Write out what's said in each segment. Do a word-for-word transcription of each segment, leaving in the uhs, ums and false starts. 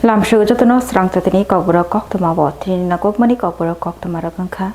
Lamsio jotono srang chatini kokborok koktwma bo tini nangkukmani kokborok koktwma rok wngkha.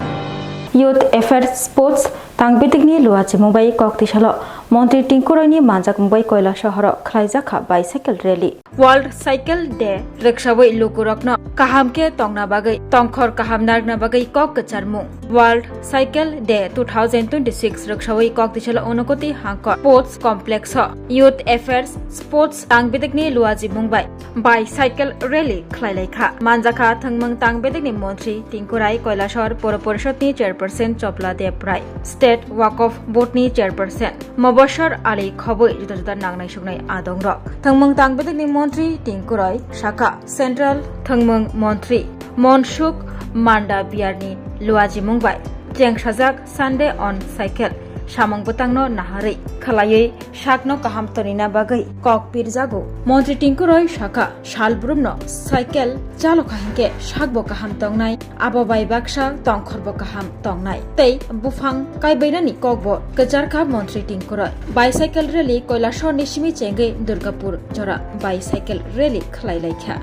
Youth Affairs Sports tang bedekni luachimung bai kok tisalo Montri Tinku Royni manjakmung bai Koilasohoro khwlaijakha bicycle rally. World Cycle Day rwksawi lukurokno kaham khe tongna bagwi tongkhor kaham narwkna bagwi kok kwcharmung. World Cycle Day two thousand twenty-six rwksawi kok tisalo Unokoti Hangkor Sports Complex o Youth Affairs Sports tang bedekni luachimung bai bicycle rally khwlailaikha. Manjakha thwngmung tang bedekni montri Tinku Rai, Koilasor Poro Porishod ni chairperson Chopla Deb Rai, State Waqf Board ni chairperson Mobashar Ali khobwi juda juda nangnai suknai adongrok. Thwngmung tang bedekni montri Tinku Rai sakha Central thwngmung montri Mansukh Mandaviya ni luachimung bai chengsajak Sunday on Cycle samung bwtangno naharwi khwlaiwi sakno kaham tonina bagwi kok pirjago. Montri Tinku Roy sakha, sal brumno cycle chalokha hinkhe sakbo kaham tongnai, abo bai baksa tongkhorbo kaham tongnai tei buphang kaibainani kokbo kwcharkha Montri Tinku Roy. Bicycle rally Koilasor ni simi chengwi Durgapur jora bicycle rally khwlailaikha.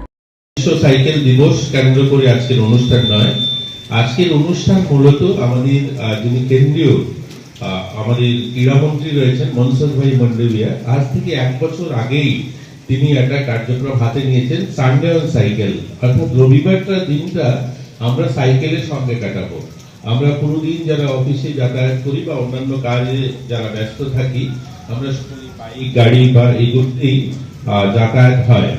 বিশ্ব সাইকেল দিবস কেন্দ্র করে আজকের অনুষ্ঠান নয়। আজকের অনুষ্ঠান মূলত আমাদের, আহ, যিনি কেন্দ্রীয়, আহ, আমাদের ক্রীড়ামন্ত্রী রয়েছেন মনসুখ ভাই মান্ডভিয়া, আজ থেকে এক বছর আগেই তিনি একটা কার্যক্রম হাতে নিয়েছেন, সানডে অন সাইকেল, অর্থাৎ রবিবারটা দিনটা আমরা সাইকেলের সঙ্গে কাটাবো। আমরা পুরো দিন যারা অফিসে যাতায়াত করি বা অন্যান্য কাজে যারা ব্যস্ত থাকি, আমরা সকলে বাইক, গাড়ি বা এগুলোতেই, আহ, যাতায়াত হয়।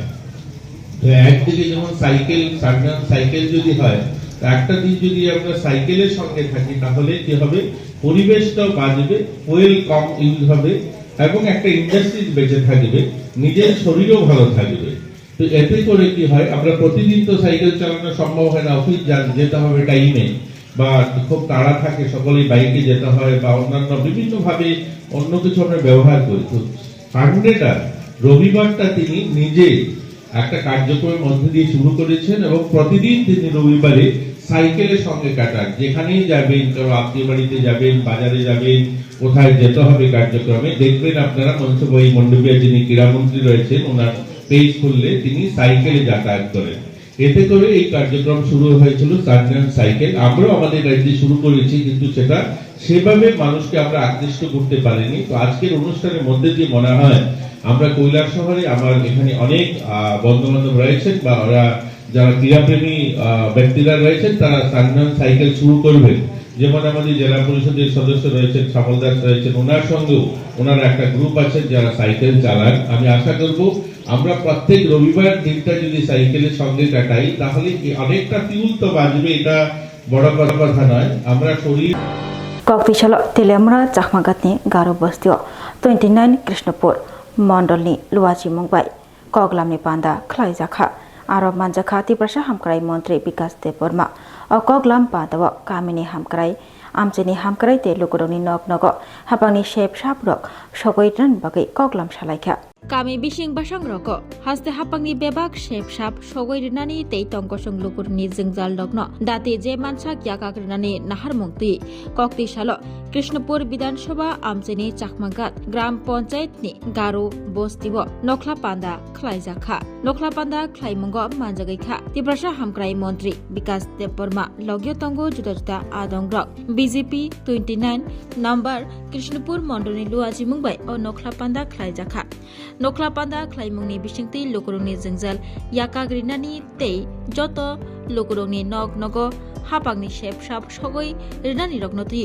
তো একদিকে যেমন সাইকেল, সাধারণ সাইকেল যদি হয়, তো একটা দিন যদি আমরা সাইকেলের সঙ্গে থাকি, তাহলে কি হবে? পরিবেশটাও বাঁচবে, ফুয়েল কম ইউজ হবে এবং একটা ইন্ডাস্ট্রি বেঁচে থাকবে, নিজের শরীরও ভালো থাকবে। তো এতে করে কি হয়, আমরা প্রতিদিন তো সাইকেল চালানো সম্ভব হয় না, অফিস যান-, যেতে হবে টাইমে, বা খুব তাড়া থাকে, সকলেই বাইকে যেতে হয়, বা অন্যান্য বিভিন্নভাবে অন্য কিছু আমরা ব্যবহার করি। তো সানডেটা, রবিবারটা তিনি নিজে একটা কার্যক্রমের মধ্যে দিয়ে শুরু করেছেন এবং প্রতিদিন তিনি রবিবারে সাইকেলের সঙ্গে কাটান। যেখানেই যাবেন, কারো আত্মীয় বাড়িতে যাবেন, বাজারে যাবেন, কোথায় যেতে হবে কার্যক্রমে, দেখবেন আপনারা মনসুখ ভাই মন্ডভিয়া যিনি ক্রীড়ামন্ত্রী রয়েছেন, ওনার পেজ খুললে তিনি সাইকেলে যাতায়াত করেন। এতে করে এই কার্যক্রম শুরু হয়েছিল সানডে অন সাইকেল। আমরাও আমাদের রাজ্যে শুরু করেছি, কিন্তু সেটা সেভাবে মানুষকে আমরা আকৃষ্ট করতে পারিনি। তো আজকের অনুষ্ঠানের মধ্যে দিয়ে মনে হয় আমরা কৈলাসহরে, আমার এখানে অনেক, আহ, বন্ধু বান্ধব রয়েছেন বা ওরা যারা ক্রীড়াপ্রেমী, আহ, ব্যক্তিরা রয়েছেন, তারা সানডে অন সাইকেল শুরু করবেন। যেমন আমাদের জেলা পরিষদের সদস্য রয়েছেন, শ্যামল দাস রয়েছেন, ওনার সঙ্গেও ওনার একটা গ্রুপ আছে যারা সাইকেল চালান। আমি আশা করব আমরা প্রত্যেক রবিবার দিনটা যদি সাইকেলের সঙ্গে কাটাই, তাহলে কি অনেকটা ফিউল তো বাঁচবে, এটা বড় কথা নয়। আমরা শরীর Kokpisalo Teliamura Chakmagatni Garo Bostio twenty nine Krishnapur Mondolni Luachi Mungbai Koklamni panda khlaijakha. Aro manjakha Tiprasa Hamkrai Montri Bikas Debbarma. O koklam pandao kamini hamkrai, amchini hamkrai tei lukurokni nok nogo hapangni sep saprok sogwi rwna bagwi koklam salaikha. Kami bising bwsang rogo haste hapangni bebak sep sap sogwi rwnani tei tongkosong lukurokni jwngjal rokno dati je mansak yakak rwnani naharmung twi. Kokti salo Krishnapur Bidhan Sabha amchini Chakmagat Gram Panchayat ni Garo Bosti o Nokhla Panda khlaijakha. Nokhla Panda khlaimungo manjagwi kha Tiprasa Hamkrai Montri Bikas Debbarma, logio tongo juda juda adongrok. B J P twenty nine number Krishnapur Mondolni Luachi Mungbai o Nokhla Panda khlaijakha. Nokhla Panda khlaimungni bisingtwi lukurokni jwngjal yakak rinani tei joto lukurokni nok nogo hapangni sep sap sogwi rinani rokno twi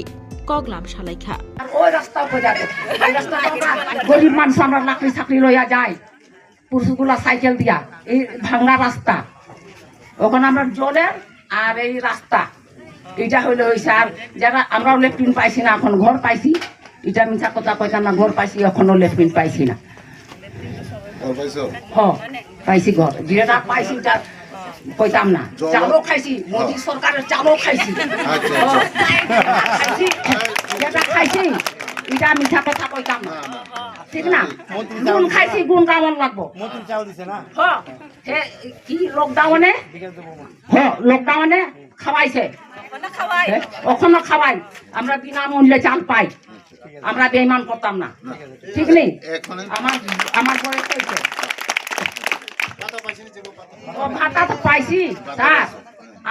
koklam salaikha. আর ওই রাস্তা বোঝা যায়। এই রাস্তা তো আমরা গরিব মানুষ, আমরা লাকড়ি সাকড়ি লইয়া যাই, পুরুষগুলা সাইকেল দিয়া, এই ভাঙ্গা রাস্তা, ওখানে আমরা জলের আর এই রাস্তা, এটা হইলে হয়েছে। আর যারা আমরাও লেট্রিন পাইছি না, এখন ঘর পাইছি, এটা মিছা কথা কইতাম না, ঘর পাইছি, এখনো লেট্রিন পাইছি না। ঘর পাইছো? হ, পাইছি ঘর, যেটা পাইছি, এটা কইতাম না। জল? চালও খাইছি, মোদি সরকারের চালও খাইছি। আচ্ছা, আচ্ছা। ও, খাইছি, যেটা খাইছি, এটা মিছা কথা কইতাম না। না, না। ঠিক না? মন্ত্রী গুণ চাল খাইছি, গুণ কেমন লাগবো? মন্ত্রী চাল দিছে না? হ, হে, কি লকডাউনে? বিকাশ দেব মন্ত্রী। হ, লকডাউনে খাওয়াইছে। ওখানে খাওয়াই। হে, ওখানে খাওয়াই। আমরা বিনামূল্যে চাল পাই। আমরা বেইমান করতাম না। ঠিক নেই? এখন আমার, আমার বয়স হয়েছে। ও ভাতা তো পাইছি, স্যার।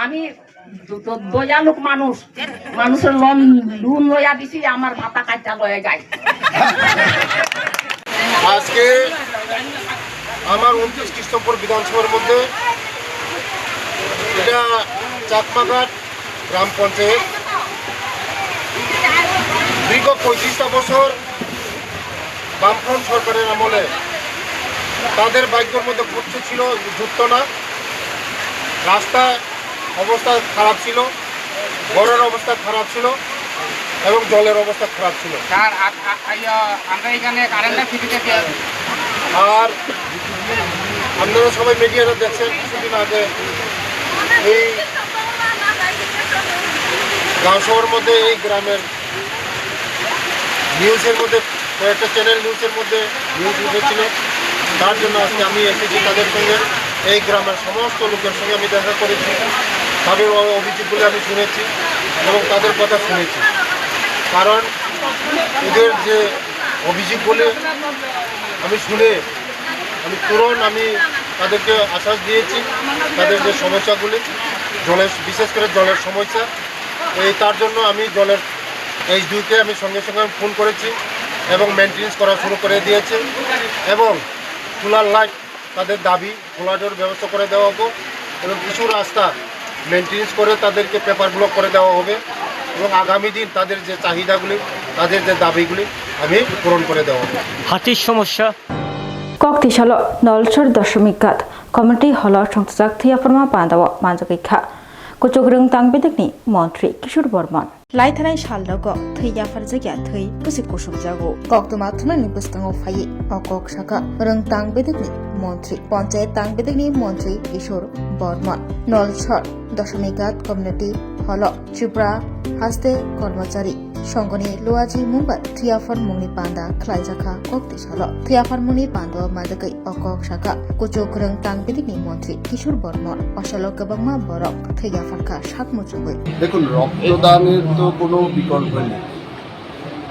আমি দ-, দ-, দয়ালু মানুষ, মানুষের লোন, লোন লইয়া দিছি, আমার ভাতা কাটটা লয়ে যায়। আজকে আমার ঊনত্রিশ খ্রিস্টম্বর বিধানসভার মধ্যে এটা চাকমাঘাট গ্রাম পঞ্চায়েত দীর্ঘ পঁয়ত্রিশটা বছর বামফ্রন্ট সরকারের আমলে তাদের ভাগ্যের মধ্যে ঘটতে ছিল, জুটতো না। রাস্তার অবস্থা খারাপ ছিল, ঘরের অবস্থা খারাপ ছিল এবং জলের অবস্থা খারাপ ছিল। স্যার, আ-, আ-, ইয়া, আমরা এখানে কারেন্টটা ফ্রিতে দিয়ে আর আপনারা সবাই মিডিয়াতে দেখছেন, কিছুদিন আগে এই গাঁও শহর মধ্যে এই গ্রামের নিউজের মধ্যে, কয়েকটা চ্যানেল নিউজের মধ্যে নিউজ উঠেছিল। তার জন্য আজকে আমি এসেছি তাদের সঙ্গে, এই গ্রামের সমস্ত লোকের সঙ্গে আমি দেখা করেছি, তাদের অ-, অভিযোগগুলি আমি শুনেছি এবং তাদের কথা শুনেছি। কারণ এদের যে অভিযোগগুলি আমি শুনে আমি তুরন্ত আমি তাদেরকে আশ্বাস দিয়েছি, তাদের যে সমস্যাগুলি, জলের, বিশেষ করে জলের সমস্যা, এই তার জন্য আমি জলের এইচডিওকে আমি সঙ্গে সঙ্গে ফোন করেছি এবং মেনটেন্যান্স করা শুরু করে দিয়েছি এবং সোলার লাইট তাদের দাবি, সোলারের ব্যবস্থা করে দেওয়া হোক এবং কিছু রাস্তা মেনটেন্যান্স করে তাদেরকে পেপার ব্লক করে দেওয়া হবে এবং আগামী দিন তাদের যে চাহিদাগুলি, তাদের যে দাবিগুলি আমি পূরণ করে দেওয়া হবে। হাতির সমস্যা। Kok tisalo Nolsor Doshomik Ghat community hall o chongchajak thwi yapharma panda o manjagwi kha. Kuchuk rwng tang bedekni montri Kishore Bormon. Laithanai salrogo thwi yapharjakya thwi bwswi kusukjago. Koktwma thumnani bwskango phaiwi o kok sakha rwng tang bedekni montri, ponchayat tang bedekni montri Kishore Bormon. Nolsor Doshomik Ghat community hall o Tripura Haste Kormachari Songoni Luaji mungba thwi yaphar mungni panda khlaijakha kok tisalo. Thwi yaphar mungni pando madagwi o kok sakha kuchuk rwng tang bedekni montri Kishore Bormon. Osalo kwbangma borok thwi yapharkha sak muchungwi. দেখুন, রক্তদানের তো কোনো বিকল্প নেই।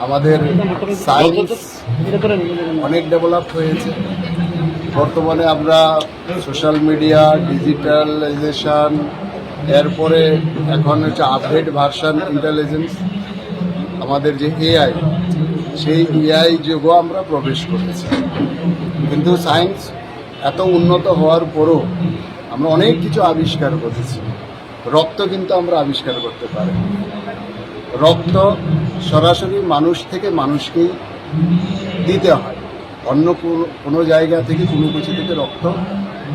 আমাদের সায়েন্স অনেক ডেভেলপ হয়েছে। বর্তমানে আমরা সোশ্যাল মিডিয়া, ডিজিটালাইজেশন, এরপরে এখন হচ্ছে আপডেট ভার্সন ইন্টেলিজেন্স, আমাদের যে এআই, সেই এআই যুগও আমরা প্রবেশ করেছি। কিন্তু সায়েন্স এত উন্নত হওয়ার পরও আমরা অনেক কিছু আবিষ্কার করেছি। রক্ত কিন্তু আমরা আবিষ্কার করতে পারি। রক্ত সরাসরি মানুষ থেকে মানুষকেই দিতে হয়, অন্য কোনো, কোনো জায়গা থেকে, কোনো কিছু থেকে রক্ত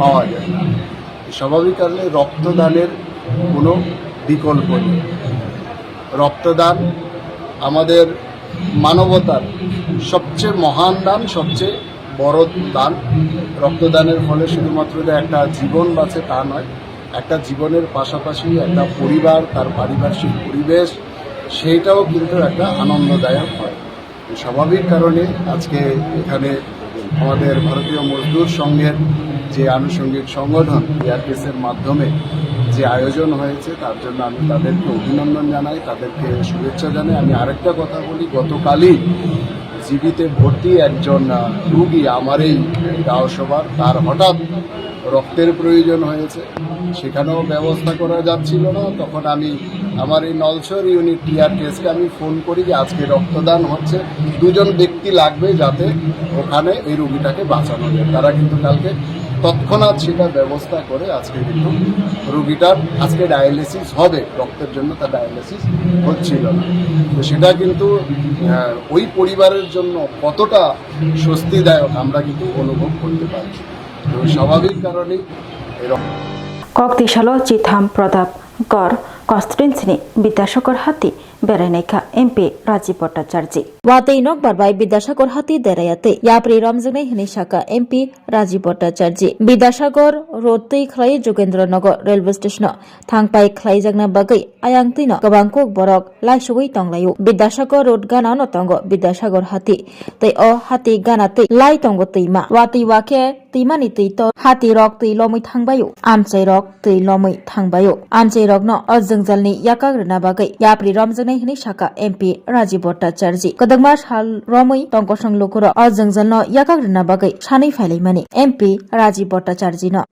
পাওয়া যায় না। স্বাভাবিক কারণে রক্তদানের কোনো বিকল্প নেই। রক্তদান আমাদের মানবতার সবচেয়ে মহান দান, সবচেয়ে বড় দান। রক্তদানের ফলে শুধুমাত্র যে একটা জীবন বাঁচে তা নয়, একটা জীবনের পাশাপাশি একটা পরিবার, তার পারিপার্শ্বিক পরিবেশ, সেইটাও কিন্তু একটা আনন্দদায়ক হয়। স্বাভাবিক কারণে আজকে এখানে আমাদের ভারতীয় মজদুর সংঘের যে আনুষঙ্গিক সংগঠন বিআরটিএস এর মাধ্যমে যে আয়োজন হয়েছে, তার জন্য আমি তাদেরকে অভিনন্দন জানাই, তাদেরকে শুভেচ্ছা জানাই। আমি আরেকটা কথা বলি, গতকালই জিবিতে ভর্তি একজন, আহ, রুগী আমার এই গাঁও সভার, তার হঠাৎ রক্তের প্রয়োজন হয়েছে, সেখানেও ব্যবস্থা করা যাচ্ছিল না। তখন আমি আমার এই নলছর ইউনিট টিআরটিএসকে আমি ফোন করি যে আজকে রক্তদান হচ্ছে, দুজন ব্যক্তি লাগবে যাতে ওখানে এই রুগীটাকে বাঁচানো যায়। তারা কিন্তু কালকে তৎক্ষণাৎ সেটা ব্যবস্থা করে আজকে কিন্তু রুগীটার আজকে ডায়ালিসিস হবে, রক্তের জন্য তার ডায়ালিসিস হচ্ছিল না। তো সেটা কিন্তু, আহ, ওই পরিবারের জন্য কতটা স্বস্তিদায়ক আমরা কিন্তু অনুভব করতে পারছি। তো স্বাভাবিক কারণেই এরকম। Kok tisalo Chitham Pratapgarh constituency ni Bidyasagar hati berai naikha M P Rajiv Bhattacharjee. Watwi nokbar bai Bidyasagar hati derayatwi yapri romjaknai hwnwi sakha M P Rajiv Bhattacharjee. Bidyasagar road twi khlai Jogendra Nagar railway station o thangpai khlaijakna bagwi ayang twino kwbang kuk borok laisugwi tonglaio. Bidyasagar road gana no tongo Bidyasagar hati, tei o hati gana twi lai tongo twima. Watwi wakhe twimani twi to hati rok twi lomwi thangbaio, amchai rok twi lomwi thangbaio. Amchai rokno o jwngjalni yakak rwna bagwi yapri romjaknai hwnwi sakha M P Rajiv Bhattacharjee. Kwdwkma sal romwi tongkosong lukurok o jwngjalno yakak rwna bagwi sanwi phailaimani M P Rajiv Bhattacharjee no.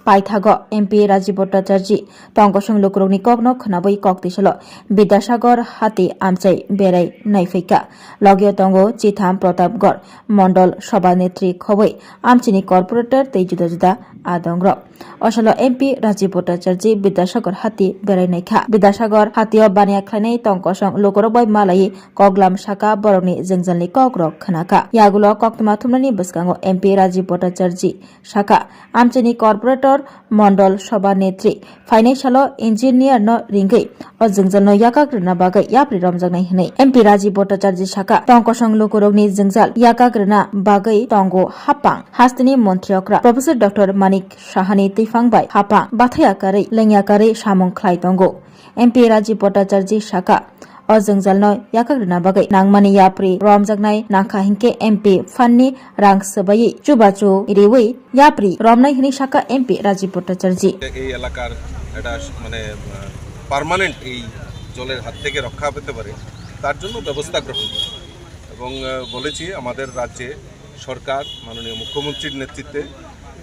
Paithago M P Rajiv Bhattacharjee tongkosong lukurokni kokno khwnabwi kok tisalo Bidyasagar hati amchai berai naiphaikha. Logio tongo Chitham Pratapgarh Mondol Sobha Netri khobwi amchini corporator tei juda juda adongrok. Osalo M P Rajiv Bhattacharjee Bidyasagar hati berai naikha. Bidyasagar hatio baniya khlainai tongkosong lukurok bai malaiwi koklam saka borokni jwngjalni kokrok khwnakha. Yagulo koktwma thumnani bwskango M P Rajiv Bhattacharjee saka, amchini corporator Mondol Sobha Netri phainai salo engineer no ringwi o jwngjalno yakak rwna bagwi yapri romjaknai hwnwi M P Rajiv Bhattacharjee saka, tongkosong lukurokni jwngjal yakak rwna bagwi tongo hapang. Hasteni montri okra Professor Doctor Manik Sahani twiphang bai hapang bathai akarwi lengya karwi samung khlai tongo. M P Rajiv Bhattacharjee saka, o jwngjalno yakak rwna bagwi nangmani yapri romjaknai nangkha hinkhe M P phanni rang swbaiwi chubachu riwi yapri romnai hwnwi saka M P Rajiv Bhattacharjee. এই এলাকার একটা মানে পার্মানেন্ট এই জলের হাত থেকে রক্ষা পেতে পারে, তার জন্য ব্যবস্থা গ্রহণ করব। এবং আহ, বলেছি আমাদের রাজ্যে সরকার মাননীয় মুখ্যমন্ত্রীর নেতৃত্বে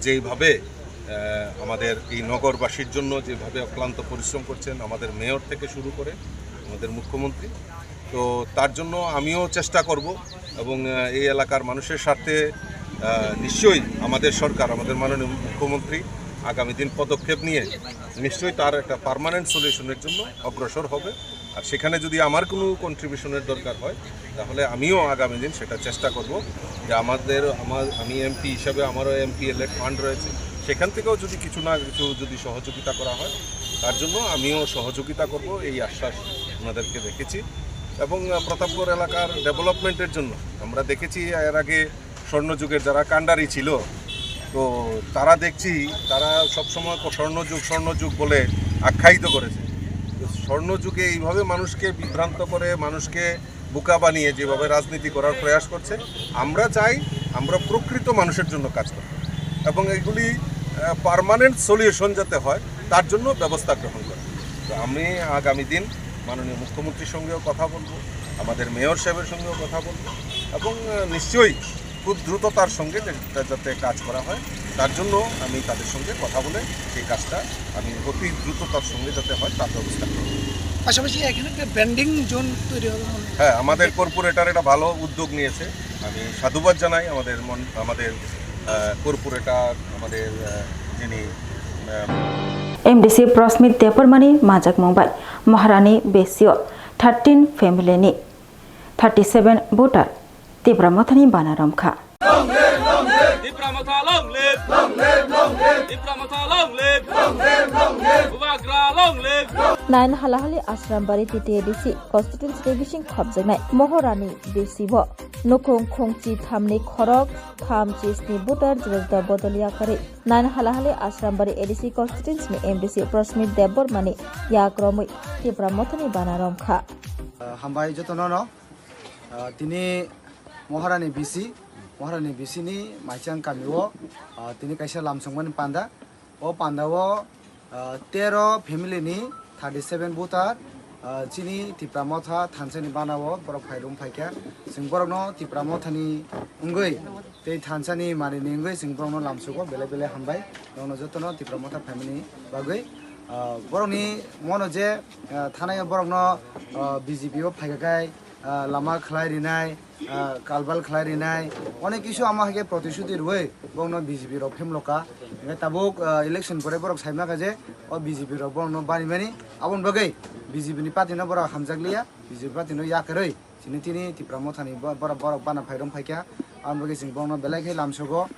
যেইভাবে আহ, আমাদের এই নগরবাসীর জন্য যেভাবে অক্লান্ত পরিশ্রম করছেন, আমাদের মেয়র থেকে শুরু করে আমাদের মুখ্যমন্ত্রী, তো তার জন্য আমিও চেষ্টা করব এবং আহ, এই এলাকার মানুষের স্বার্থে আহ, নিশ্চয়ই আমাদের সরকার, আমাদের মাননীয় মুখ্যমন্ত্রী আগামী দিন পদক্ষেপ নিয়ে নিশ্চয়ই তার একটা পার্মানেন্ট সলিউশনের জন্য অগ্রসর হবে। আর সেখানে যদি আমার কোনো কন্ট্রিবিউশনের দরকার হয়, তাহলে আমিও আগামী দিন সেটা চেষ্টা করব যে আমাদের, আমার, আমি এমপি হিসাবে আমারও এমপিএলএ ফান্ড রয়েছে, সেখান থেকেও যদি কিছু না কিছু যদি সহযোগিতা করা হয়, তার জন্য আমিও সহযোগিতা করব, এই আশ্বাস ওনাদেরকে রেখেছি। এবং আহ, প্রতাপগড় এলাকার ডেভেলপমেন্টের জন্য আমরা দেখেছি এর আগে স্বর্ণযুগের যারা কাণ্ডারি ছিল, তো তারা দেখছি, তারা সবসময় ক-, স্বর্ণযুগ, স্বর্ণযুগ বলে আখ্যায়িত করেছে। তো স্বর্ণযুগে এইভাবে মানুষকে বিভ্রান্ত করে, মানুষকে বোকা বানিয়ে যেভাবে রাজনীতি করার প্রয়াস করছে, আমরা চাই আমরা প্রকৃত মানুষের জন্য কাজ করতে এবং এগুলি পার্মানেন্ট সলিউশন যাতে হয়, তার জন্য ব্যবস্থা গ্রহণ করে। তো আমি আগামী দিন মাননীয় মুখ্যমন্ত্রীর সঙ্গেও কথা বলবো, আমাদের মেয়র সাহেবের সঙ্গেও কথা বলবো এবং আহ, নিশ্চয়ই খুব দ্রুততার সঙ্গে এটা যাতে কাজ করা হয়, তার জন্য আমি তাদের সঙ্গে কথা বলে সেই কাজটা আমি অতি দ্রুততার সঙ্গে যাতে হয়, তার ব্যবস্থা করব। পাশাপাশি এখানে একটা ভেন্ডিং জোন তৈরি হবে মনে হয়। হ্যাঁ, আমাদের কর্পোরেটর এটা ভালো উদ্যোগ নিয়েছে, আমি সাধুবাদ জানাই আমাদের মন-, আমাদের আহ, কর্পোরেটর, আমাদের আহ, যিনি আহ, M D C Prosmit Debbarmani majak mung bai Maharani Besio thirteen family ni thirty seven voter Tipra Mothani bana romkha. Tipra Motha long live! Long live, long live! Tipra Motha long live! Long live, long live! Bubagra long live! Nain Halahali Ashrambari T T A D C constituency ni bising khopjaknai Moharani Besibo nukhung khungchi thamni khorok tham chisni voter juda juda bodol yakarwi Nain Halahali Ashrambari A D C constituency ni M D C Prosmit Debbarmani yak romwi Tipra Mothani bana romkha. Hambai jotono no. Ah, tini Moharani B C, Moharani B C ni Maichang kami o, ah, tini kaisa lamsongmani panda. O panda o, ah, tero family ni thirty seven voter, ah, chini Tipra Motha thansa ni bana o borok phai room phaikha. Chwng borok no Tipra Motha ni wngwi tei thansa ni mari ni wngwi chwng borok no lamsogo belai belai hambai. Borok no joto no Tipra Motha family ni bagwi, ah, borok ni mono je, ah, thanai o borok no, ah, B J P o phaikha khai, ah, lama khlai rinai, ah, kalbal khlai rinai, onek kisu ama hai khe protishuti rwui bokno B J P rok phemloka. Hingkhe tabuk, ah, election pore borok sai mankha je o B J P rok borokno banimani, aboni bagwi B J P ni party no borok hamjakliya, B J P party no yakarwi chini tini Tipra Mothani bo-, borok, borok bana phai rwng phaikha. Aboni bagwi chwng borokno belai khe lamsogo,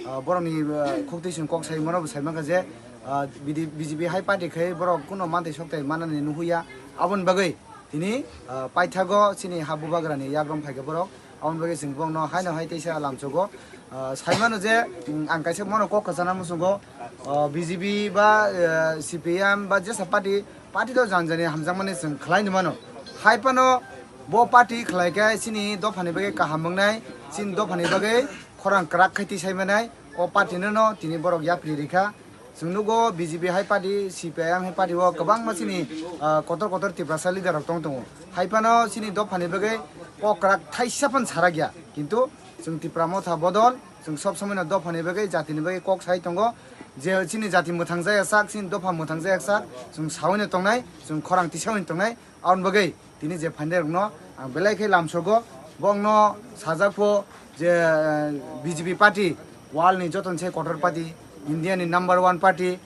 ah, borokni, ah, khuktwi chwng kok sai mano bo sai mankha je, ah, B D, B J P hai party khai borok kuno mantwi sokthai manani nuhuya, aboni bagwi Tini, ah, paithago chini ha bubagrani yagrong phaikha borok. Aboni bagwi chwng borokno haino hai teisa lamsogo. Ah, saimano je, mm, ang kaisa bono kok kwchana muchungo, ah, B J P ba, ah, C P I M ba jesa party, party to jani jani hamjakmani chwng khlai ni mano. Hai phano bo party khlai khe chini dophani bagwi kaham wngnai, chini dophani bagwi khorang kwrak khai twi sai manai. O party no no tini borok yapri rikha. Chwng nugo B J P hai party, C P I M hai party o kwbangma chini, ah, kotor kotor Tiprasa leader rok tong tongo. Hai phano chini dophani bagwi kok kwrak thaisa phan sarakya. Kintu chwng Tipra Motha bodol, chwng sob somoino dophani bagwi, jatini bagwi kok sai tongo. Je chini jati mwthang jaya sak, chini dopha mwthang jaya sak, chwng saui no tongnai, chwng khorang tisaui no tongnai, aboni bagwi tini je phainai rokno ang belai khe lamsogo, bongno sajak pho je, eh, B J P party world ni joto ni se kotor party, India ni number one party,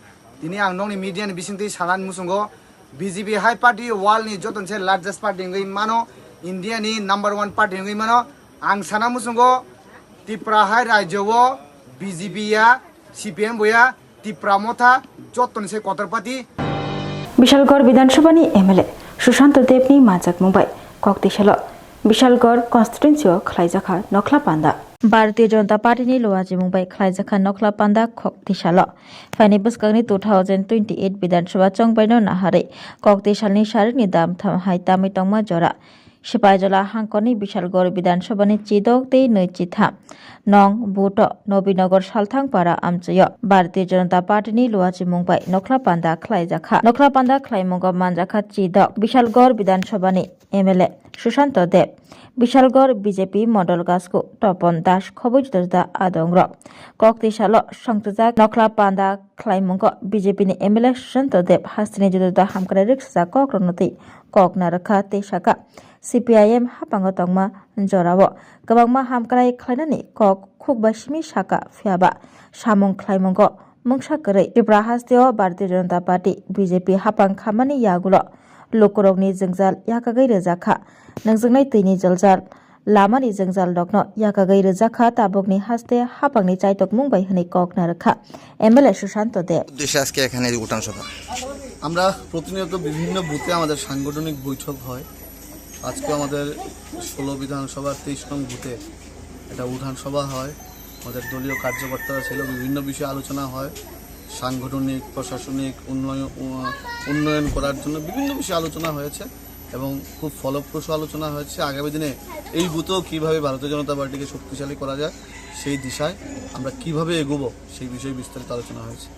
tini ang nokni media ni bisingtwi sanani muchungo, B J P hai party world ni joto ni se largest party wngwi mano, India ni number one party wngwi mano. Ang sana muchungo Tripura hai rajyo o B J P ya, C P M bo ya, Tripura motha joto ni se kotor party. Bishalgarh Bidhan Sabha ni M L A Sushanta Dev ni manjakmung bai kok tisalo Bishalgarh constituency o khlaijakha nokhla panda. Bharatiya Janata Party ni luachimung bai khlaijakha nokhla panda kok tisalo. Phaini bwskangni two thousand twenty-eight Bidhan Sabha chongbaino naharwi kok tisalni sarini dam tham hai tamwi tongma jora. Sipaijala hangkorni Bishalgarh Bidhan Sabha ni chidok tei nwi chitham nong buto Nobinagar Salthangpara amchaio Bharatiya Janata Party ni luachimung bai nokhla panda khlaijakha. Nokhla panda khlaimungo manjakha chidok Bishalgarh Bidhan Sabha ni M L A Sushanta Dev, Bishalgarh B J P Model Gasku Topon Das khobwi juda juda adongrok. Kok tisalo songchajak nokhla panda khlaimungo B J P ni M L A Sushanta Dev hasteni juda juda hamkrai rwksajak kokrokno twi kok narwkha tei saka, C P I M haphango tongma jorao kwbangma hamkrai khlainani kok khukbai simi saka, phiyaba samung khlaimungo mungsa kwrwi. Tripura hasteo Bharatiya Janata Party, B J P haphang khamani yagulo lukurokni jwngjal yakagwi rwjakha. Nungjaknai twini jwngjal, lamani jwngjalrokno yakagwi rwjakha, tabukni haste haphangni chaitokmung bai hwnwi kok narwkha M L A Sushanta Dev. উদ্দেশ্যে আজকে এখানে এই উঠান সভা। আমরা প্রতিনিয়ত বিভিন্ন বুথে আমাদের সাংগঠনিক বৈঠক হয়। আজকে আমাদের ষোলো বিধানসভার তেইশ নং বুথে একটা উঠান সভা হয়। আমাদের দলীয় কার্যকর্তারা ছিল, বিভিন্ন বিষয়ে আলোচনা হয়। সাংগঠনিক, প্রশাসনিক উন্নয়ন, উ-, উন্নয়ন করার জন্য বিভিন্ন বিষয়ে আলোচনা হয়েছে এবং খুব ফলপ্রসূ আলোচনা হয়েছে। আগামী দিনে এই বুথেও কীভাবে ভারতীয় জনতা পার্টিকে শক্তিশালী করা যায়, সেই দিশায় আমরা কীভাবে এগোবো, সেই বিষয়ে বিস্তারিত আলোচনা হয়েছে।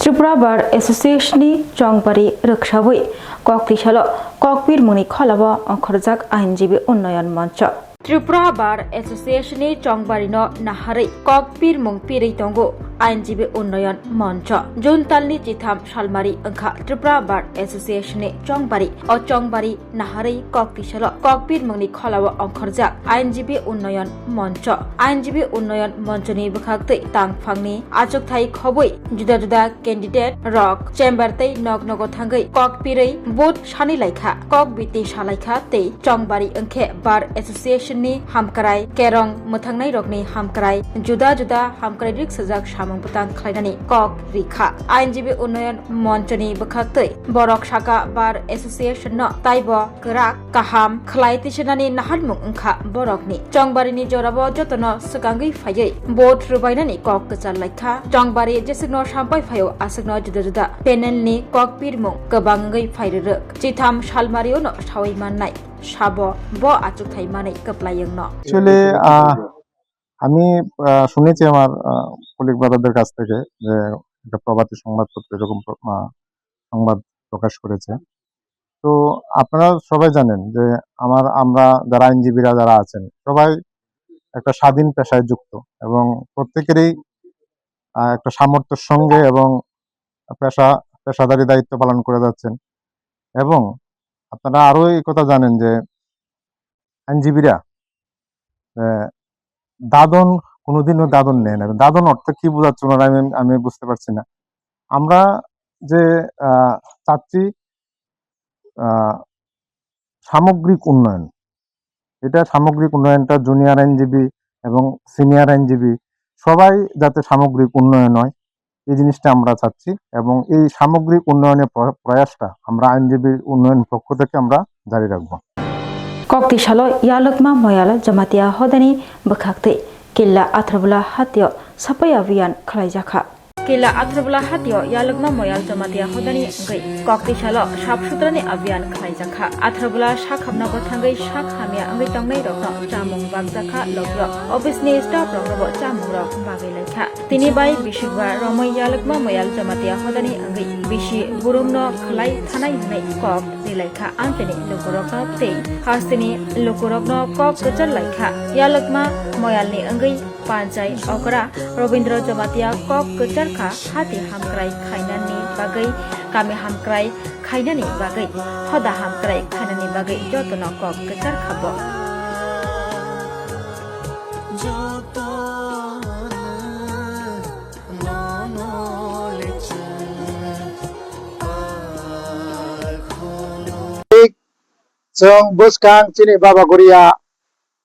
Tripura Bar Association ni chongbari rwksawi kok tisalo kokpirmungni kholao ongkhorjak ainjibi unnoyon moncho. Tripura Bar Association ni chongbarino naharwi kok pirmung pirwi tongo ainjibi unnoyon moncho. June talni chitham salmari wngkha Tripura Bar Association ni chongbari. O chongbari naharwi kok tisalo kok pirmungni kholao ongkhorjak ainjibi unnoyon moncho. Ainjibi unnoyon monchoni bwkhaktwi tangphangni achukthai khobwi juda juda candidate rok chamber tei nok nogo thangwi kok pirwi vote sani laikha, kok biti salaikha tei chongbari wngkhe Bar Association ni hamkrai, kerong mwthangnai rokni hamkrai, juda juda hamkrai riksajak samung bwtang khlainani kok rikha. Ainjibi unnoyon monchoni bwkhaktwi borok saka Bar Association no taibo kwrak kaham khlai tisanani naharmung wngkha borokni. Chongbarini jorao jotono swkangwi phaiwi vote rwbainani kok kwchar laikha. Chongbari jeswkno sampai phaio aswkno juda juda panel ni kok pirmung kwbang wngwi phai rwrwk. Chitham salmario no sawi mannai sabo bo achukthai manwi kwplai wngno. Actually, ah, আমি, আহ, শুনেছি আমার, আহ, কলিগ ব্রাদারদের কাছ থেকে যে একটা প্রভাতী সংবাদপত্র এরকম প্র-, আহ, সংবাদ প্রকাশ করেছে। তো আপনারা সবাই জানেন যে আমার, আমরা যারা আইনজীবীরা যারা আছেন, সবাই একটা স্বাধীন পেশায় যুক্ত এবং প্রত্যেকেরই, আহ, একটা সামর্থ্যের সঙ্গে এবং পেশা, পেশাদারি দায়িত্ব পালন করে যাচ্ছেন। এবং আপনারা আরো এই কথা জানেন যে আইনজীবীরা, আহ, দাদন, কোনোদিনও দাদন নেয় না। দাদন অর্থ কি বোঝাচ্ছে ওনারা, আমি, আমি বুঝতে পারছি না। আমরা যে, আহ, চাচ্ছি, আহ, সামগ্রিক উন্নয়ন, এটা সামগ্রিক উন্নয়নটা জুনিয়র আইনজীবী এবং সিনিয়র আইনজীবী সবাই যাতে সামগ্রিক উন্নয়ন হয়, এই জিনিসটা আমরা চাচ্ছি এবং এই সামগ্রিক উন্নয়নের প্র-, প্রয়াসটা আমরা আইনজীবী উন্নয়ন পক্ষ থেকে আমরা জারি রাখবো। Kokti salo Yalwkma Moyal Jamatia Hodani bwkhaktwi Killa Atharbola hatio sapai abhiyan khwlaijakha. Killa Atharbola hatio Yalwkma Moyal Jamatia Hodani wngwi kokti salo sap sutrani abhiyan khwlaijakha. Atharbola sakhapna bwthangwi sak hamya wngwi tongnai rokno chamung bakjakha, lokyo office ni staff roknobo chamung rok bagwi laikha. Tini bai bisingba romwi Yalwkma Moyal Jamatia hodani wngwi bisi burumno khwlai thanai hwnwi kok rilaikha amchaini lukurokno tei hasteni lukurokno kok kwchar laikha. Yalwkma Moyalni wngwi Panchai okra Robindra Jamatia kok kwchar kha hati hamkrai khainani bagwi, kami hamkrai khainani bagwi, hoda hamkrai khainani bagwi jotono kok kwchar kha bo. Chwng bwskang chini Baba Goria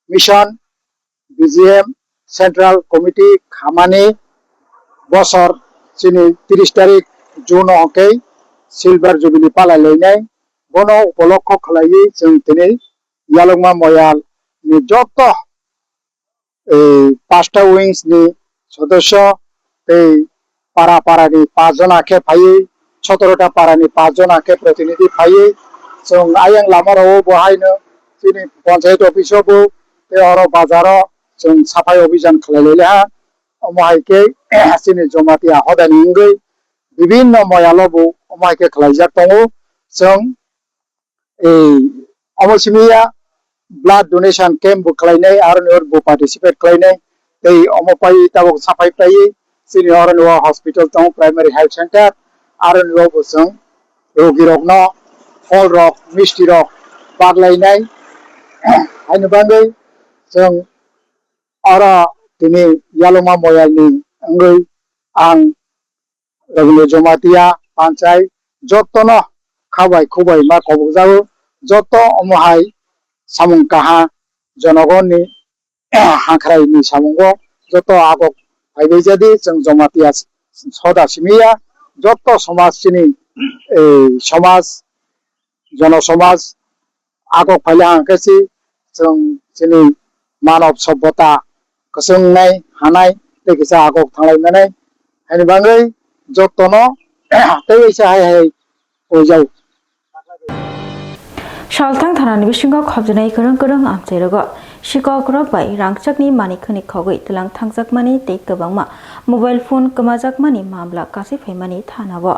Mission, B G M Central Committee khamani bosor chini tris tarik June o hwnkhe Silver Jubilee palai lainai. Bono upolokho khlaiwi chwng tini Yalwkma Moyal ni joto, eh, pasta wings ni sodosyo tei para para ni paanch jona khe phaiwi, sotoro ta para ni paanch jona khe protinidhi phaiwi, chwng ayang lama rao bo haino chini panchayat office o bo tei oro bazar o chwng saphai obhijan khlai lai ha. Omo hai khe chini Jamatia hodani wngwi bibinno moyal o bo omo hai khe khlaijak tongo. Chwng ei omo simi ya blood donation camp bo khlainai, aroni oro bo participate khlainai. Tei omo pai tabuk saphai pai chini oroni o hospital tongo, primary health center, aroni o bo chwng rogi rokno phol rok, misti rok baglainai. Haini bagwi chwng oro tini Yalwkma Moyalni wngwi ang Rabindra Jamatia Panchai jotono khabai khubai ma kobokjago, joto omo hai samung kaha jonogonni hangkhraini samungo joto agok phaibai jadi chwng Jamatia soda simiya joto somaj chini, eh, somaj jono somaj agok phaile hang khe si chwng chini manob sobbota kwchwngnai hanai tei kisa agok thanglai manai. Haini bagwi jotono tei waisa hai hai poijao. Salthang thanani bisingo khopjwnai kwrwng kwrwng amchairogo sikokrok bai rangchakni manwi khwnwi khogwi twilang thangjakmani tei kwbangma mobile phone kwmajakmani mamla kasui phaimani thanao.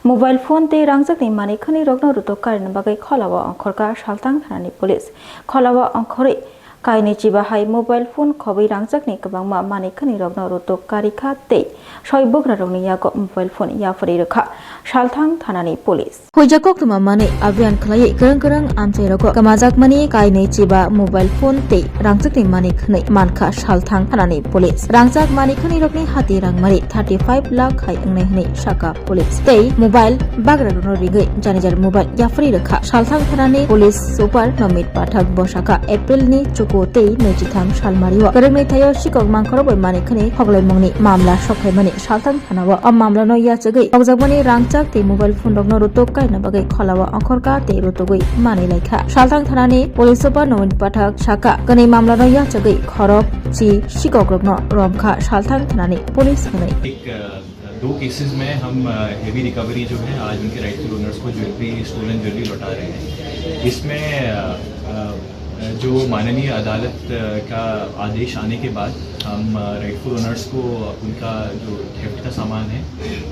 Mobile phone tei rangchakni manwi khwnwi rokno rutuk karina bagwi kholao ongkhorkha Salthang thanani police. Kholao ongkhorwi kainwi chiba hai mobile phone khobwi rangchakni kwbangma manwi khwnwi rokno rutuk karikha tei soi bugrarokni yago mobile phone yapharwi rwkha Salthang thanani police. Huijak koktwma manwi abhiyan khwlaiwi kwrwng kwrwng amchairogo kwmajakmani kainwi chiba mobile phone tei rangchakni manwi khwnwi mankha Salthang thanani police. Rangchak manwi khwnwirokni hati rangmari thirty five lakh hai wngnai hwnwi sakha police. Tei mobile bagrarokno rigwi jani jani mobile yapharwi rwkha Salthang thanani police super Nomit Pathak. Bo sakha April ni chuku tei naichitham salmario kwrwngni thaio sikok mangkhorok bai manwi khwnwi khoklaimungni mamla sokphaimani Salthang thanao o mamlano yachagwi khokjakmani rangchak tei mobile phone rokno rutuk kaina bagwi kholao ongkhorkha tei rutugwi manwi laikha. Salthang thanani police super Nomit Pathak sakha, kwnwi mamlano yachagwi khorok chi sikokrokno romkha Salthang thanani police hwnwi. एक, अ, दो केसेस में हम, अ, heavy recovery जो है, आज उनके rightful owners को jewellery, stolen jewellery लौटा रहे हैं। इसमें, अ, अ, जो माननीय अदालत, अ, का आदेश आने के बाद हम, अ, राइटफुल ओनर्स को उनका जो थेफ्ट का सामान है,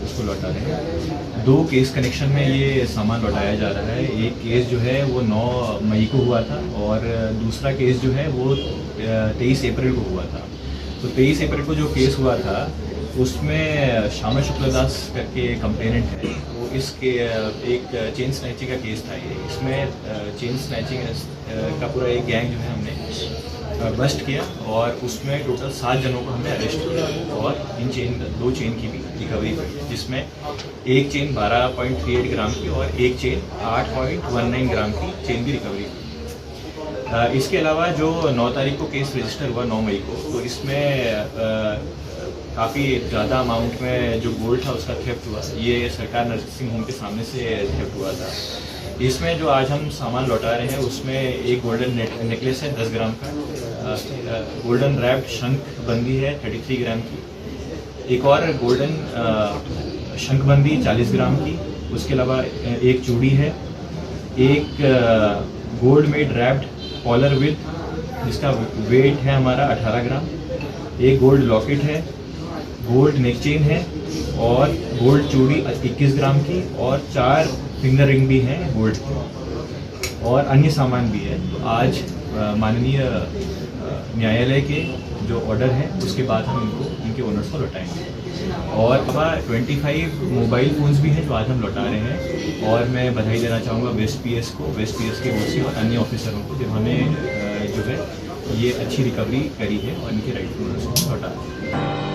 उसको लौटा रहे हैं। दो केस कनेक्शन में ये सामान लौटाया जा रहा है। एक केस जो है, वो नौ मई को हुआ था और दूसरा केस जो है, वो, अ, तेईस अप्रैल को हुआ था। तो तेईस अप्रैल को जो केस हुआ था, उसमें श्यामा शुक्ला दास करके कंप्लेनेंट है, वो इसके, अ, एक चेन स्नैचिंग का केस था ये। इसमें, अ, चेन स्नैचिंग, अ, का पूरा एक गैंग जो है, हमने, अ, बस्ट किया और उसमें टोटल सात जनों को हमने अरेस्ट किया और इन चेन, दो चेन की भी रिकवरी हुई है, जिसमें एक चेन बारह पॉइंट थ्री एट ग्राम की और एक चेन आठ पॉइंट वन नाइन ग्राम की चेन भी रिकवरी हुई। अ, इसके अलावा जो नौ तारीख को केस रजिस्टर हुआ, नौ मई को, तो इसमें, अ, काफ़ी ज़्यादा अमाउंट में जो गोल्ड था, उसका थेफ्ट हुआ। ये सरकार नर्सिंग होम के सामने से थेफ्ट हुआ था। इसमें जो आज हम सामान लौटा रहे हैं, उसमें एक गोल्डन नेक-, नेकलेस है दस ग्राम का, अ, अ, गोल्डन रैप्ड शंख बंदी है थर्टी थ्री ग्राम की, एक और गोल्डन, अ, शंखबंदी चालीस ग्राम की, उसके अलावा, अ, एक चूड़ी है, एक, uh, gold made wrapped collar with, जिसका वेट है हमारा अठारह ग्राम, एक गोल्ड लॉकेट है, गोल्ड नेक चेन है और गोल्ड चूड़ी इक्कीस ग्राम की और चार फिंगर रिंग भी हैं गोल्ड की और अन्य सामान भी है। तो आज, अ, माननीय, अ, न्यायालय के जो ऑर्डर है, उसके बाद हम इनको, इनके ओनर्स को लौटाएंगे। और अब ट्वेंटी फ़ाइव मोबाइल फ़ोन्स भी हैं, जो आज हम लौटा रहे हैं। और मैं बधाई देना चाहूँगा वेस्ट पीएस को, वेस्ट पीएस के ओसी और अन्य ऑफिसरों को, जिन्होंने, अ, जो है, ये अच्छी रिकवरी करी है और इनके राइटफुल ओनर्स को लौटा दिया।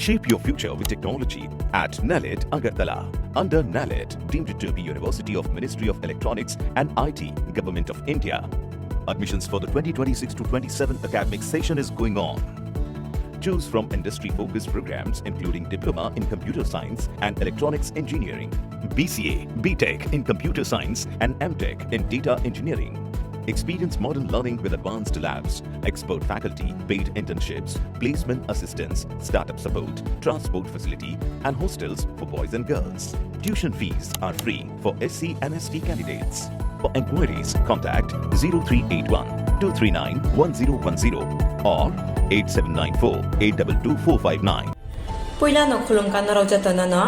Shape your future with technology at NALET Agartala. Under NALET, deemed to be University of Ministry of Electronics and I T, Government of India. Admissions for the twenty twenty-six to twenty-seven academic session is going on. Choose from industry-focused programs including Diploma in Computer Science and Electronics Engineering, B C A, B Tech in Computer Science and M Tech in Data Engineering. Experience modern learning with advanced labs, expert faculty, paid internships, placement assistance, startup support, transport facility, and hostels for boys and girls. Tuition fees are free for S C and S T candidates. For enquiries, contact zero three eight one two three nine one zero one zero or eight seven nine four eight two two four five nine. Puila no khulumkha norok jotono no.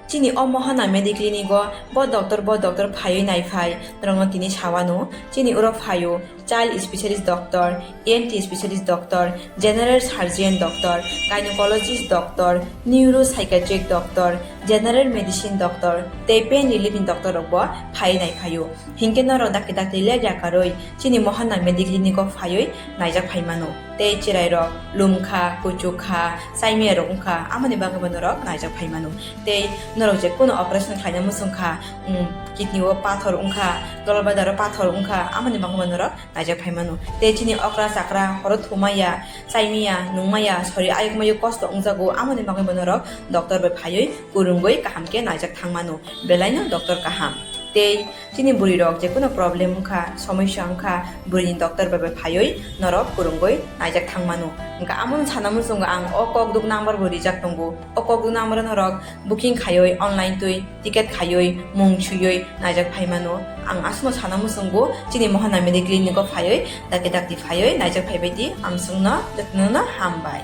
Chini o Mohana Mediclinic o bo doctor, bo doctor phaiwi naiphai, norokno tini sawano. Chini oro phaio child specialist doctor, E N T specialist doctor, general surgeon doctor, gynecologist doctor, neuropsychiatric doctor, general medicine doctor, tei pain relief ni doctor rok bo phaiwi naiphaio. Hinkhe norok dakti dakti leg yakarwi chini Mohana Mediclinic o phaiwi naijak phaimano. Tei chwrairok lumkha, kuchukha, saimiyarok wngkha, amoni bagwi bo norok naijak phaimano. Tei norok je kuno operation khlaina muchungkha, um, kidney o pathor wngkha, dolbadaro pathor wngkha, amoni bagwi bo norok naijak phaimano. Tei chini okra chakra horo thumaya, saimiya, nungmaya, sori ayukmayo kosto wngjago, amoni bagwi bo norok doctor bai phaiwi kwrwngwi kaham khe naijak thangmano. Belaino doctor kaham. Tei chini bwrwi rok je kuno problem wngkha, somosya wngkha, bwrwini doctor bai bai phaiwi norok kwrwngwi naijak thangmano. Wngkha amoni sana muchungo ang o kokduk number bo rijak tongo. O kokduk number o norok booking khaiwi online twi ticket khaiwi mung swiwi naijak phaimano. Ang aswkno sana muchungo chini Mohana Mediclinic o phaiwi dakti dakti phaiwi naijak phaibaidi amswkno jotono hambai.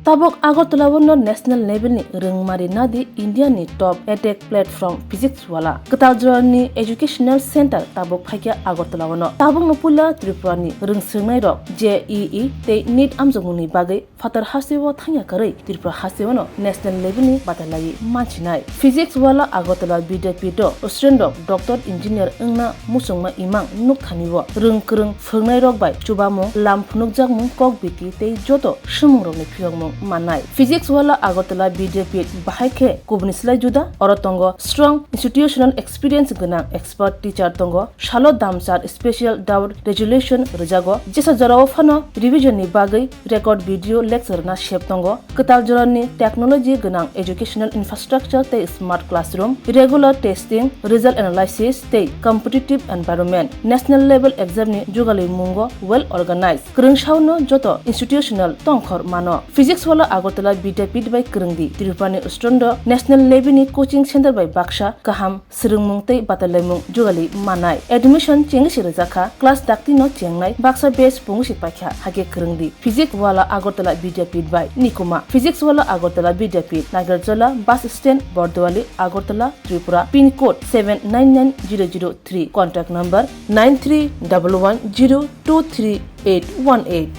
Tabuk Agartala o no national level ni rwngmari nadi India ni top edtech platform Physics Wala. Kwtal jora ni educational center tabuk phaikha Agartala o no. Tabuk no puila Tripura ni rwngswrwngnai rok J E E tei NEET amjokmung ni bagwi phatar hasteo thangya kwrwi Tripura hasteo no national level ni batalai manchinai. Physics Wala Agartala Vidyapith o student rok doctor engineer wngna muchungma imang nukthani o rwng kwrwng phwrwngnairok bai chubamung, lam phunukjakmung, kok biti tei joto swmwng rokni phiyokmung mannai. Physics Wala Agartala Vidyapith bahai khe kubuni slai juda, oro tongo strong institutional experience gwnang expert teacher tongo, salo damchar special doubt resolution rwjago, jesa jorao phano revision ni bagwi record video lecture na sep tongo. Kwtal jorani technology gwnang educational infrastructure tei smart classroom, regular testing, result analysis tei competitive environment, national level exam ni jugalwi mungo well organized. Kwrwngsao no joto institutional tongkhor mano. Physics Wala Agartala Vidyapith bai kwrwngdi. Tripura ni student rok national level ni coaching center bai baksa kaham swrwngmung tei batalaimung jugalwi mannai. Admission chengwi se rwjakha, class dakti no chengnai, baksa batch pungwi se paikha, hakhe kwrwngdi. Physics Wala Agartala Vidyapith bai nikuma. Physics Wala Agartala Vidyapith, Nagarjola bus stand, Bordowali, Agartala, Tripura, pin code seven nine nine zero zero three, contact number nine three double one zero two three eight one eight.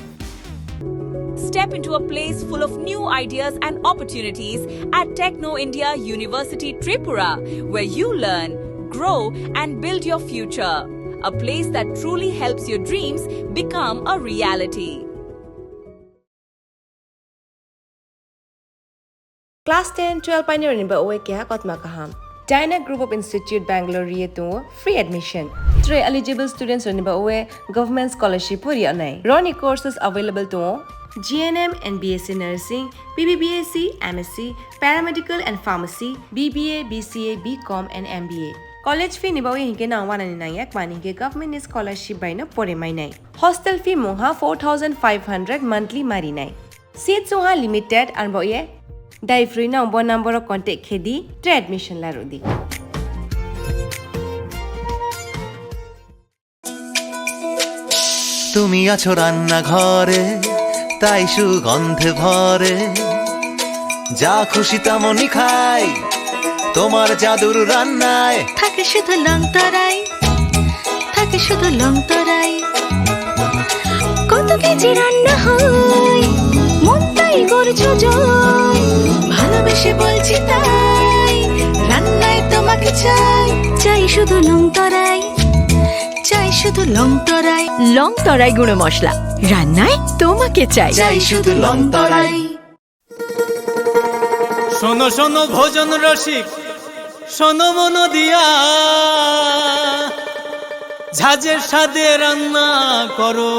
Step into a place full of new ideas and opportunities at Techno India University Tripura, where you learn, grow, and build your future. A place that truly helps your dreams become a reality. Class ten, twelve painirokni ba uwe keha kotma kaham. Dyna Group of Institute Bangalore riye tongo free admission. Tei eligible students rokni ba uwe government scholarship o riya nai. Roni courses available tongo G N M and B S C Nursing, B B B S C, M S C, Paramedical and Pharmacy, B B A, B C A, B Com and M B A. College fee ni ba uwe hinkhe nang wanani nangya kmani hinkhe government ni scholarship bai no pore mai nai. Hostel fee mungha four thousand five hundred monthly mari nai. Seat chungha limited, arbo ye dai free no bo number o contact khe di, tei admission la rw di. তুমি আছো রান্নাঘরে, তাই সুগন্ধে ভরে, যা খুশি তেমনই খাই তোমার জাদুর রান্নায়। থাকে শুধু লং তরাই, থাকে শুধু লং তরাই। কত কেজি রান্না হয়, মনটাই করছো জয়। ভালোবেসে বলছি তাই, রান্নায় তোমাকে চাই। চাই শুধু লং তরাই, চাই শুধু লং তরাই। লং তরাই গুঁড়ো মশলা, রান্নায় তোমাকে চাই। চাই শুধু লং তরাই। শোনো শোনো ভোজন রসিক, শোনো মন দিয়া, ঝাঁঝের স্বাদে রান্না করো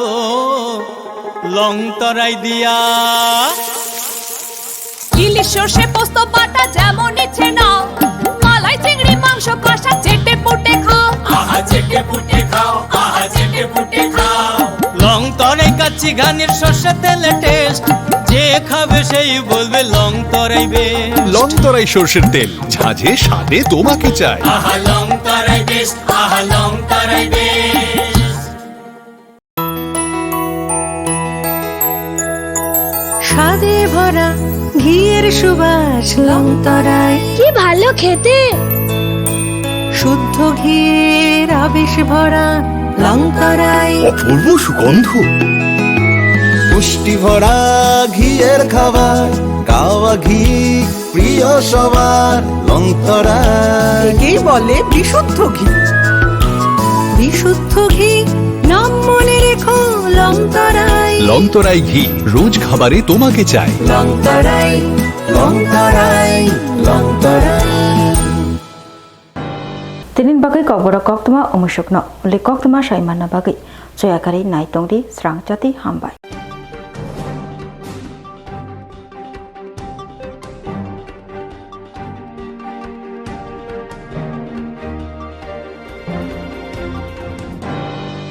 লং তরাই দিয়া। ইলিশ সর্ষে পোস্ত বাটা যেমন ইচ্ছে নাও, মালাই চিংড়ি মাংস কষা চেটে পুটে খাও। আহা চেটে পুটে খাও, আহা চেটে পুটে খাও। লং তরাই কাচ্চি ঘানির সর্ষে তেলে টেস্ট, যে খাবে সেই বলবে লং তরাই বেস্ট। লং তরাই সর্ষের তেল, ঝাঁঝে স্বাদে তোমাকে চাই। আহা লং তরাই বেস্ট, আহা লং তরাই বেস্ট। স্বাদে ভরা ঘিয়ের সুবাস লং তরাই। কি ভালো খেতে। শুদ্ধ ঘিয়ের আবেশ ভরা লং তরাই। অপূর্ব সুগন্ধ। পুষ্টি ভরা ঘিয়ের খাবার, কাওয়া ঘি প্রিয় সবার লং তরাই। একেই বলে বিশুদ্ধ ঘি। বিশুদ্ধ ঘি, নাম মনে রেখো লং তরাই। লং তরাই ঘি, রোজ খাবারে তোমাকে চাই। লং তরাই, লং তরাই, লং তরাই। Tinin bagwi kokborok koktwma omusukno, uli koktwma saimanna bagwi choyakarwi nai tongdi srang chati hambai.